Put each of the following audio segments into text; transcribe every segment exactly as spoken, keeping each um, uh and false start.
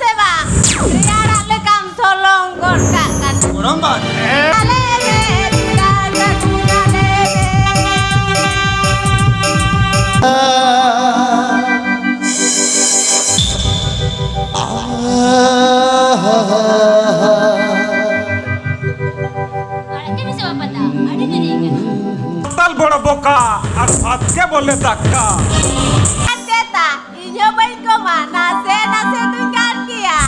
ᱥᱮ ᱵᱟᱝ? ᱨᱮᱭᱟᱲᱟᱜ ᱞᱮᱠᱟᱢ ᱥᱚᱞᱚᱝ ᱜᱚᱫ ᱠᱟᱜ ᱠᱟᱱᱟ᱾ ᱜᱚᱲᱚᱢ ᱵᱟ᱾ ᱟᱞᱮ ᱜᱮ ᱪᱮᱫᱟᱜ ᱠᱟᱹᱴᱩᱵ ᱟᱞᱮ ᱜᱮ᱾ ᱟᱲᱟᱜ ᱠᱮᱫ ᱢᱮᱥᱮ ᱵᱟᱯᱞᱟ, ᱟᱹᱰᱤ ᱫᱮᱨᱤ ᱠᱟᱱᱟ᱾ ᱛᱟᱞ ᱵᱚᱲ ᱵᱚᱠᱟ ᱟᱨ ᱵᱷᱟᱛ ᱜᱮ ᱵᱚᱞᱮ ᱫᱟᱠᱟ᱾ ᱟᱨ ᱪᱮᱛᱟ, ᱤᱧ ᱦᱚᱸ ᱵᱟᱹᱧ ᱠᱚᱢᱟ, ᱱᱟᱥᱮ ᱱᱟᱥᱮ ᱫᱩᱧ ᱜᱟᱱ ᱜᱮᱭᱟ᱾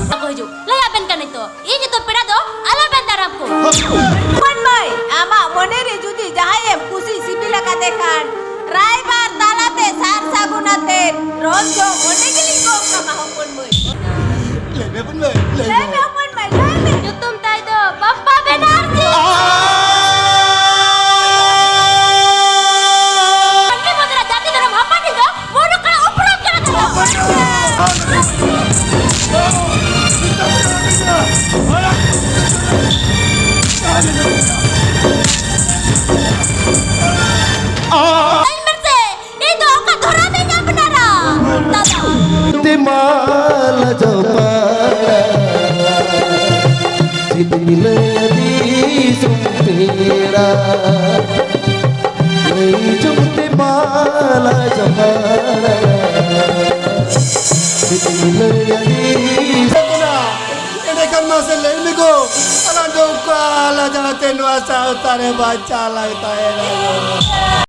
ᱵᱟᱠᱚ ᱦᱤᱡᱩᱜ, ᱞᱟᱹᱭ ᱟᱵᱮᱱ ᱠᱟᱹᱱᱟᱹᱧ ᱛᱚ, ᱤᱧ ᱧᱩᱛᱩᱢ ᱯᱮᱲᱟ ᱫᱚ ᱟᱞᱚᱵᱮᱱ ᱫᱟᱨᱟᱢ ᱠᱚ᱾ ᱦᱚᱯᱚᱱ ᱢᱟᱹᱭ, ᱟᱢᱟᱜ ᱢᱚᱱᱮ ᱨᱮ ᱡᱩᱫᱤ ᱡᱟᱦᱟᱸᱭᱮᱢ ᱠᱩᱥᱤ ᱥᱤᱵᱤᱞ ᱟᱠᱟᱫᱮ ᱠᱷᱟᱱ, ᱨᱟᱭᱵᱟᱨ ᱛᱟᱞᱟᱛᱮ ᱥᱟᱨ ᱥᱟᱹᱜᱩᱱ ᱟᱛᱮ ᱨᱚᱱ ᱡᱚᱝ ᱚᱸᱰᱮ ᱜᱮᱞᱤᱧ ᱜᱚᱜ ᱠᱟᱢᱟ ᱦᱚᱯᱚᱱ ᱢᱟᱹᱭ᱾ ᱞᱟᱹᱭ ᱢᱮ ᱦᱚᱯᱚᱱ ᱢᱟᱹᱭ, ᱞᱟᱹᱭ ᱞᱟᱹᱭ ᱢᱮ᱾ ᱢᱮ ᱦᱚᱯᱚᱱ ᱢᱟᱹᱭ, ᱞᱟᱹᱭ ᱢᱮ᱾ ᱧᱩᱛᱩᱢ ᱛᱟᱭ ᱫᱚ ᱵᱟᱯᱯᱟ ᱵᱮᱱᱟᱨᱡᱤ᱾ ᱟᱨ ᱢᱟᱹᱱᱢᱤ ᱢᱩᱫᱽᱨᱮ ᱡᱟᱹᱛᱤ ᱫᱷᱚᱨᱚᱢ ᱦᱟᱹᱯᱟᱹᱱᱤ ᱫᱚ ᱢᱩᱞᱩᱠ ᱨᱮ ᱩᱯᱨᱩᱢ ᱠᱟᱱᱟ ᱛᱟᱵᱚᱱ᱾ ᱞᱟᱹᱭ ᱢᱮᱥᱮ, ᱤᱧ ᱫᱚ ᱚᱠᱟ ᱫᱷᱚᱨᱚᱢᱤᱧ ᱟᱯᱱᱟᱨᱟ? ᱫᱟᱫᱟ᱾ ᱛᱮ ᱢᱟᱞᱟ ᱡᱚᱯᱟᱲᱟ, ᱪᱮᱫ ᱤᱧ ᱞᱟᱹᱭᱟ ᱫᱤᱥᱚᱢ ᱯᱮᱲᱟ? ᱞᱟᱹᱭ ᱡᱚᱝ ᱛᱮ ᱢᱟᱞᱟ ᱡᱚᱯᱟᱲᱟ, ᱪᱮᱫ ᱤᱧ ᱞᱟᱹᱭᱟ ᱫᱤᱥᱚᱢ᱾ ᱮᱸᱰᱮᱠᱷᱟᱱ ᱢᱟᱥᱮ ᱞᱟᱹᱭ ᱢᱮ ᱜᱚ, ᱟᱞᱟᱝ ᱫᱚ ᱚᱠᱟ ᱞᱟᱡᱟᱣ ᱛᱮ ᱱᱚᱣᱟ ᱥᱟᱶᱛᱟ ᱨᱮ ᱵᱟᱧᱪᱟᱣ ᱞᱟᱝ ᱛᱟᱦᱮᱱᱟ?